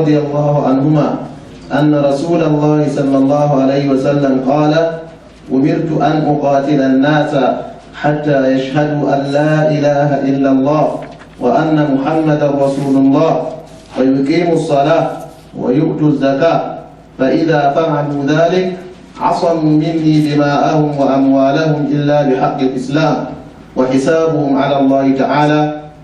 رضي الله عنهما أن رسول الله صلى الله عليه وسلم قال: أمرت أن أقاتل الناس حتى يشهدوا أن لا إله إلا الله وأن محمدا رسول الله ويقيموا الصلاة ويؤتوا الزكاة، فإذا فعلوا ذلك عصموا مني دماءهم وأموالهم إلا بحق الإسلام وحسابهم على الله تعالى.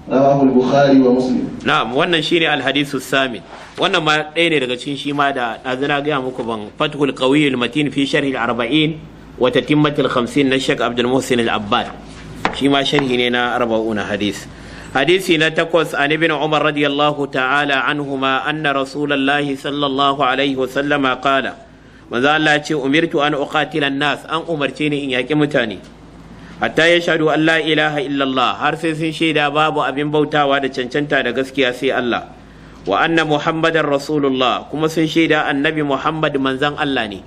رواه البخاري ومسلم. Na'am, wannan shine alhadisu samin. Wannan ma ɗaya ne daga cikin shi ma da ɗazuna gaya muku ban Fathul Qawiyul Matin fi sharhi al-arba'in wa tatimmatul 50 na Sheikh Abdul Muhsin Al-Abbad. Shi ma sharhi ne na arba'una hadis. Hadisi na takwas: an ibn Umar radiyallahu ta'ala anhuma anna rasulullahi sallallahu alaihi wa sallama qala, manzo Allah ya ce: umirtu an uqatila nas, an umarce ni in yaki mutane, hatta ya shahadu an la ilaha illallah, har sai sun shaida babu abin bautawa da cancanta da gaskiya sai Allah, wa anna muhammadar rasulullah, kuma sun shaida annabi Muhammad manzan Allah ne,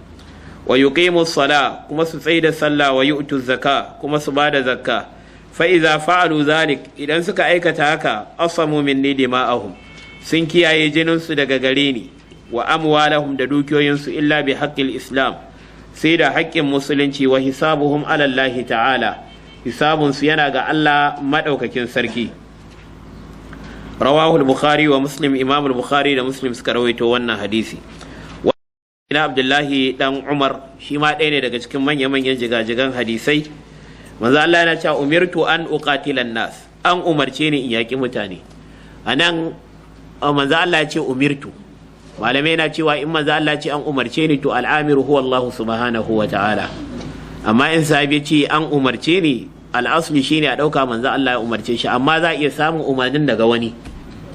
wa yuqimu sala, kuma su tsaida sallah, wa yu'tu zakka, kuma su bada zakka. Fa idza fa'alu zalik, idan suka aikata haka, asamu minni dima'ahum, sun kiyaye jininsu daga gare ni, wa amwalahum, da dukiyoyinsu, illa bi haqqil islam, sai da haƙƙin musulunci, wa hisabuhum ala Allah ta'ala, hisabunsu yana ga Allah maɗaukakin sarki. Rawahu al-Bukhari wa Muslim. Imam al-Bukhari da Muslim suka rawaito wannan hadisi. Na Abdullahi dan Umar, shi ma ɗaya ne daga cikin manya-manyan jigajigan hadisai. Manzo Allah yana cewa: umirtu an uqatila nas, an umarce ni in yaƙi mutane. Anan manzo Allah ya ce umirtu. Malamai na cewa in manzo Allah ce an umarce ni, to al'amiru huwa Allah subhanahu wa ta'ala. Amma in sahabi ce an umarce ni, al'asli shine a ɗauka manzo Allah ya umarce shi, amma za a iya samun umarnin daga wani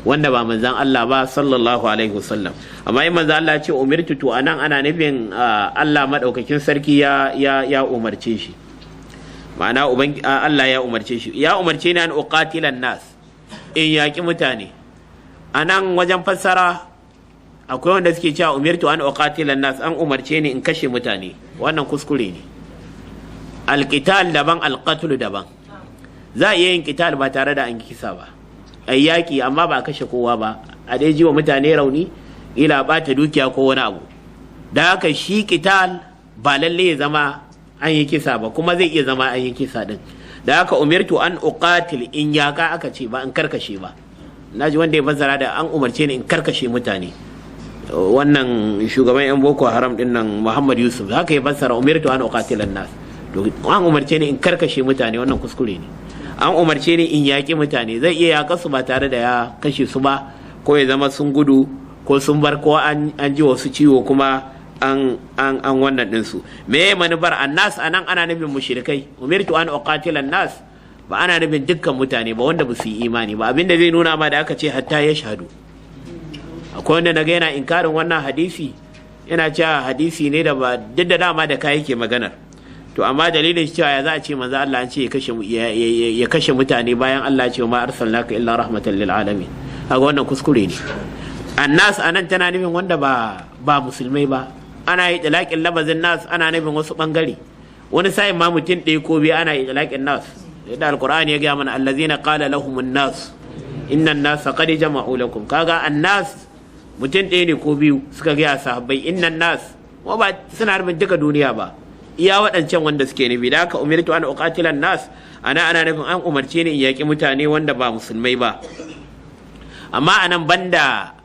wanda ba manzan Allah ba sallallahu alaihi wasallam. Amma in manzo Allah ya ce umirtu, to anan ana nufin Allah madaukakin sarki ya umarce shi, ma'ana uban Allah ya umarce shi. Ya umarce ni an uqatila nas, in yaki mutane. Anan wajen fassara akwai wanda suke cewa umirtu an uqatila nas, an umarce ni in kashe mutane. Wannan kuskure ne. Alqital daban, alqatl daban. Za a iya yin qital ba tare da an kisa ba, ai yaki amma ba a kashe kowa ba, a dai ji wa mutane rauni, ila bata dukiya ko wani abu. Da haka shi qital ba lalle ya zama an yi kisa ba, kuma zai iya zama an yi kisa din. Da haka umirtu an uqatil, in yaka aka ce, ba in karkashe ba. Naji wanda ya fassara da an umarce ni in karkashe mutane, wannan shugaban yan Boko Haram din nan, Muhammad Yusuf, haka ya fassara umirtu an uqatilan nas, to an umarce ni in karkashe mutane. Wannan kuskure ne. An umarce ni in yaƙi mutane. Zai iya yaƙa su ba tare da ya kashe su ba, ko ya zama sun gudu ko sun bar, ko an ji wasu ciwo kuma an wannan ɗinsu. Me ya manufar annas anan? Ana nufin mushrikai. Umirtu an uqatila nas, ba ana nufin dukkan mutane ba wanda ba su yi imani ba. Abinda zai nuna ma da aka ce hatta ya shahadu, akwai wanda naga yana inkarin wannan hadisi, yana cewa hadisi ne da ba duk da dama da kai yake maganar. To amma dalilin cewa ya za a ce manzo Allah an ce ya kashe mutane bayan Allah ya ce ma arsalnaka illa rahmatan lil alamin? Kaga wannan kuskure ne. Annas anan tana nufin wanda ba musulmai ba. Ana yi itlaqin labazin nas, ana nufin wasu bangare, wani sa'in ma mutum ɗaya ko biyu ana itlaqin nas, yadda alqur'ani ya gaya mana: allazina qala lahumun nas inna an-nasa qad jama'u lakum. Kaga annas mutum ɗaya ne ko biyu suka gaya sahabbai innan nas, wa ba suna nufin duka duniya ba, iya waɗancan wanda suke nufi. Da haka umirtu an uqatila nas ana nufin an umarce ni in yaƙi mutane wanda ba musulmai ba. Amma anan banda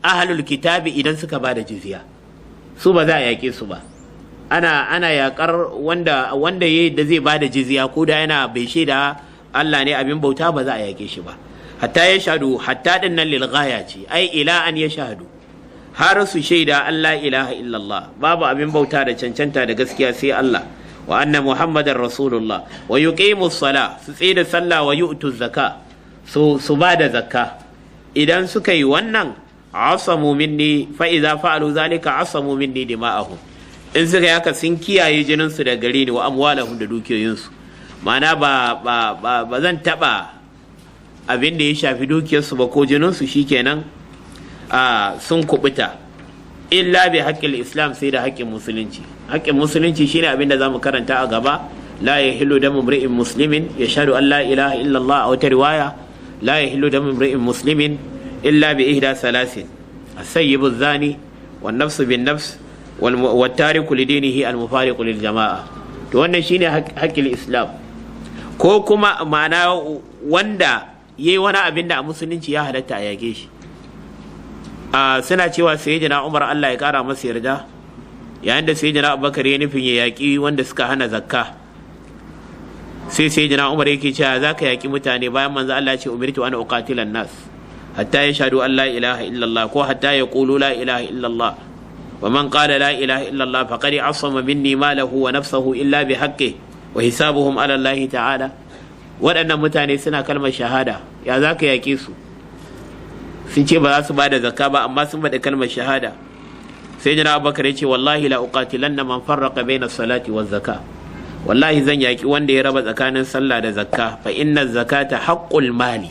ahlul kitabi, idan suka ba da jizya, su ba za a yaƙe su ba. Ana yaƙar wanda yayi da zai ba da jizya, ko da yana bai shaida Allah ne abin bauta ba, za a yaƙe shi ba. Hatta ya shahadu, hatta din nan lil ghaya ce, ai ila an ya shahadu, har su shaida Allah ilaha illallah, babu abin bauta da cancanta da gaskiya sai Allah, wa anna muhammadar rasulullah, wa yuqimu sala, su tsaida sallah, wa yu'tu zakka, su ba da zakka. Idan suka yi wannan, asamu minni, fa idza fa'alu zalika asamu minni dima'ahum, in suka yi haka sun kiyaye jinin su da gare ni, wa amwalahum, da dukiyoyinsu. Ma'ana ba zan taba abin da ya shafi dukiyarsu ba ko jininsu, shikenan a sun kubuta, illa bi haqqil islam, sai da haƙƙin musulunci. Haƙƙin musulunci shine abin da zamu karanta a gaba: la yahillu damu imri'in muslimin yashhadu an la ilaha illa Allah, a wata riwaya la yahillu damu imri'in muslimin illa bi ihda salasin. As-sayyibu zani wan nafsu bin nafs wal tariku li dinihi al mufariqu lil jama'a. To wannan shine haƙƙin Islam. Ko kuma ma'ana wanda yayi wani abin da a musulunci ya halatta a yage shi. Suna cewa sayyidina Umar, Allah ya kara masa yarda, yayin da sayyidina Abubakar ya nufin ya yaƙi wanda suka hana zakka, sai sayyidina Umar yake cewa za ka yaƙi mutane bayan manzo Allah ya ce umirtu an uqatila nas hatta yashhadu an la ilaha illallah ko hatta yaqulu la ilaha illallah, wa man qala la ilaha illallah faqad asama minni malahu wa nafsahu illa bihaqqihi wa hisabuhum ala Allah ta'ala. Waɗannan mutane suna kalmar shahada, ya za ka yaƙe su? Sun ce ba za su ba da zakka ba, amma sun faɗi kalmar shahada. Sai jana Abubakar ya ce wallahi la uqatilanna man farraqa baina salati waz zakka, wallahi zan yaƙi wanda ya raba tsakanin sallah da zakka, fa inna zakata haqqul mali,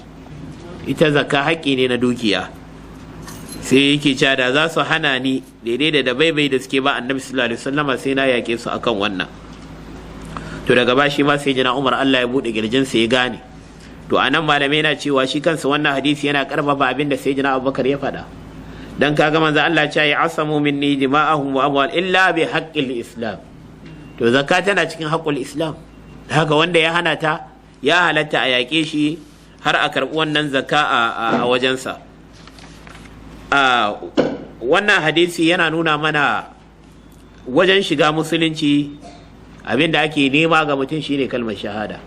ita zakka haƙƙi ne na dukiya. Sai yake cewa da za su hana ni daidai da dabaibai da suke ba Annabi sallallahu alaihi wasallama, sai na yaƙe su akan wannan. To daga bashi ma sai jana Umar Allah ya buɗe kirjinsa ya gane. To anan malamai na cewa shi kansa wannan hadisi yana karfafa abin da sayyidina Abubakar ya faɗa, dan kaga manzo Allah ya ce asamu minni dima'ahum wa amwal illa bi haqqil Islam. To zakka tana cikin haqqul Islam, haka wanda ya hana ta ya halatta a yaƙe shi har a karɓi wannan zakka a wajensa. Wannan hadisi yana nuna mana wajen shiga musulunci abin da ake nema ga mutum shine kalmar shahada.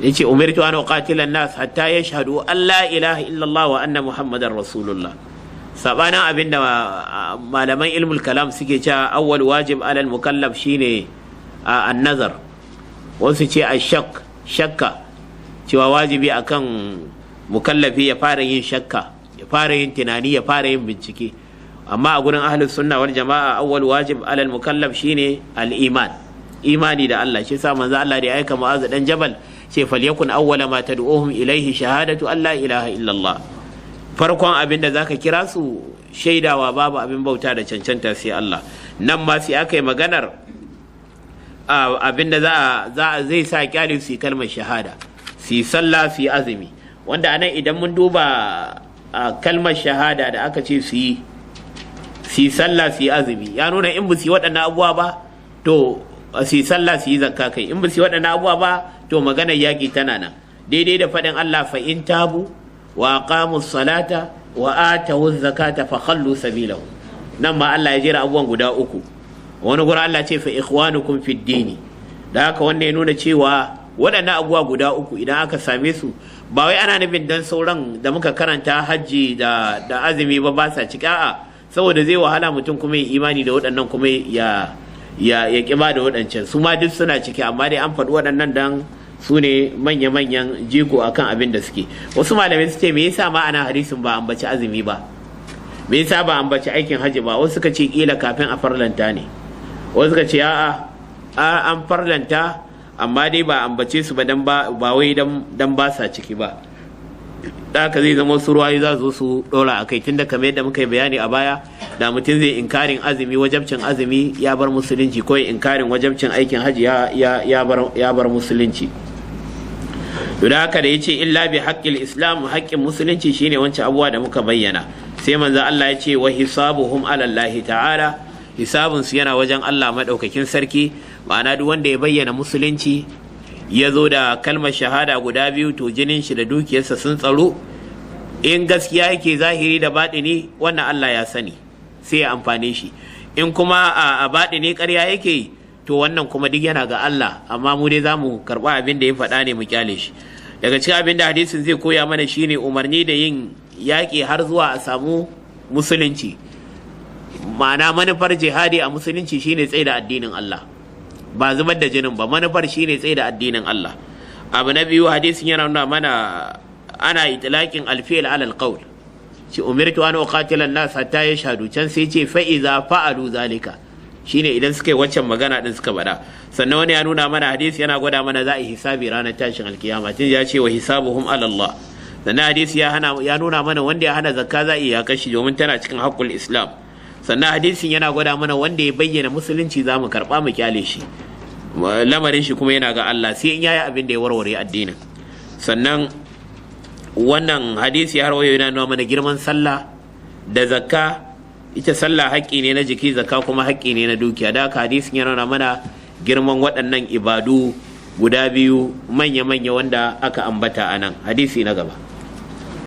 Yace umirtu an uqatila an-nas hatta yashhadu an la ilaha illallah wa anna Muhammadar rasulullah. Sabanin abinda malaman ilmul kalam suke cewa awwal wajib alal mukallaf shine an-nazar, wasu ce ashak, shakka, cewa wajibi akan mukallafi ya fara yin shakka, ya fara yin tunani, ya fara yin bincike. Amma a gurin ahlus sunna wal jama'a, awwal wajib alal mukallaf shine al-iman, imani da Allah. Shi yasa manzo Allah da ya aika Mu'adh dan Jabal ce falyakun awwala ma tad'uhum ilaihi shahadatu an la ilaha illallah. Farkon abin da zaka kira su shaidawa babu abin bauta da cancanta sai Allah. Nan ma sai aka yi maganar abin da za zai sa kyale su yi kalmar shahada, su yi sallah, su yi azumi. Wanda anan idan mun duba kalmar shahada da aka ce su yi, su yi sallah, su yi azumi, ya nuna in ba su yi waɗannan abubuwa ba, to su yi sallah, su yi zakka kai, in ba su yi waɗannan abubuwa ba, to maganar yaƙi tana nan, daidai da faɗin Allah fa in tabu wa aqamu salata wa atawu zakata fa khallu sabilahu. Nan ma Allah ya jera abubuwan guda uku. Wani gurin Allah ce fa ikhwanukum fid dini. Da haka wannan ya nuna cewa waɗannan abubuwa guda uku idan aka same su, ba wai ana nufin dan sauran da muka karanta, hajji da azumi ba sa cika. A'a, saboda zai wahala mutum kuma ya imani da waɗannan kuma ya kiba da waɗancan. Su ma duk suna ciki, amma dai an faɗi waɗannan dan su ne manya-manyan jigo akan abin da suke. Wasu malamai su ce me yasa ma ana hadisin ba ambaci azumi ba, me yasa ba ambaci aikin hajji ba? Wasu suka ce kila kafin a farlanta ne, wasu suka ce a'a, an farlanta, amma dai ba ambace su ba dan ba wai dan ba sa ciki ba. Da haka zai zama wasu ruwayi za su su dora a kai, tunda kamar yadda muka yi bayani a baya, da mutum zai inkarin azumi, wajabcin azumi, ya bar musulunci, ko inkarin wajabcin aikin hajji, ya bar musulunci. To da haka da yace illa bi haqqil Islam, haƙƙin musulunci shine wancan abubuwa da muka bayyana. Sai manzo Allah ya ce wa hisabuhum ala Allah ta'ala, hisabun su yana wajen Allah madaukakin sarki. Ma'ana duk wanda ya bayyana musulunci, ya zo da kalmar shahada guda biyu, to jinin shi da dukiyarsa sun tsaro. In gaskiya yake zahiri da baɗini, wannan Allah ya sani, sai ya amfane shi. In kuma a baɗini ƙarya yake, to wannan kuma duk yana ga Allah, amma mu dai za mu karɓa abin da ya faɗa ne mu kyale shi. Daga cikin abin da hadisin zai koya mana shine umarni da yin yaƙi har zuwa a samu musulunci. Ma'ana manufar jihadi a musulunci shine tsaye da addinin Allah, ba zubar da jinin ba, manufar shine tsaye da addinin Allah. Abu na biyu, hadisin yana nuna mana ana itlaqin alfi'l ala alqawl. Shi umirtu an uqatila an-nas hatta yashhadu, can sai ce fa iza fa'alu zalika, shine idan suka yi waccan magana din suka bada. Sannan wani ya nuna mana hadisi yana gwada mana za a yi hisabi ranar tashin alkiyama, tun ya ce wa hisabuhum ala Allah. Sannan hadisi ya nuna mana wanda ya hana zakka za a iya kashi, domin tana cikin haqqul Islam. Sannan hadisin yana gwada mana wanda ya bayyana musulunci za mu karba mu kyale shi, lamarin shi kuma yana ga Allah, sai in yayi abin da ya warware addinin. Sannan wannan hadisi har wayo yana nuna mana girman sallah. da zakka. Ita sallah haƙƙi ne na jiki, zakka kuma haƙƙi ne na dukiya. Da haka hadisin yana nuna mana girman waɗannan ibadu guda biyu manya-manya wanda aka ambata a nan. Hadisi na gaba.